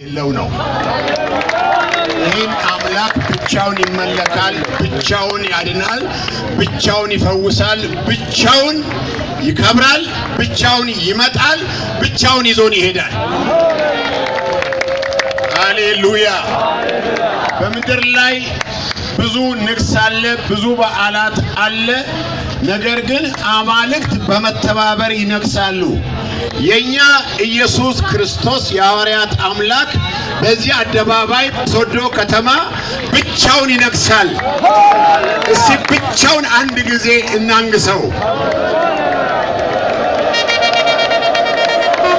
የሌለው ነው። ይህን አምላክ ብቻውን ይመለካል፣ ብቻውን ያድናል፣ ብቻውን ይፈውሳል፣ ብቻውን ይከብራል፣ ብቻውን ይመጣል፣ ብቻውን ይዞን ይሄዳል። ሃሌሉያ! በምድር ላይ ብዙ ንግስ አለ፣ ብዙ በዓላት አለ። ነገር ግን አማልክት በመተባበር ይነግሳሉ። የኛ ኢየሱስ ክርስቶስ የሐዋርያት አምላክ በዚህ አደባባይ ሶዶ ከተማ ብቻውን ይነግሳል። እስቲ ብቻውን አንድ ጊዜ እናንግሰው።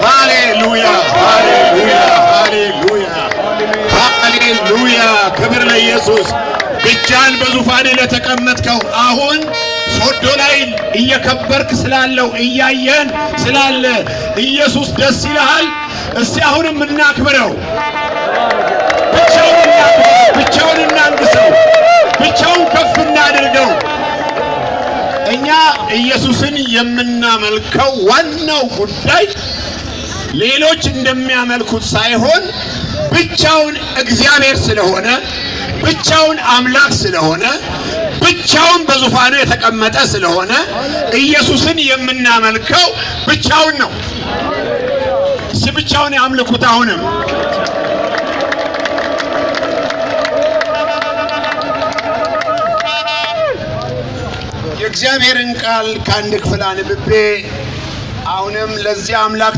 ሃሌሉያ፣ ሃሌሉያ፣ ሃሌሉያ፣ ሃሌሉያ! ክብር ለኢየሱስ። ብቻህን በዙፋን ለተቀመጥከው፣ አሁን ሶዶ ላይ እየከበርክ ስላለው፣ እያየን ስላለ ኢየሱስ ደስ ይልሃል። እስቲ አሁንም እናክብረው። ብቻውን እናክብረው፣ ብቻውን እናንግሰው፣ ብቻውን ከፍ እናድርገው። እኛ ኢየሱስን የምናመልከው ዋናው ጉዳይ ሌሎች እንደሚያመልኩት ሳይሆን ብቻውን እግዚአብሔር ስለሆነ፣ ብቻውን አምላክ ስለሆነ፣ ብቻውን በዙፋኑ የተቀመጠ ስለሆነ ኢየሱስን የምናመልከው ብቻውን ነው። እስቲ ብቻውን ያምልኩት። አሁንም የእግዚአብሔርን ቃል ከአንድ ክፍል አንብቤ አሁንም ለዚህ አምላክ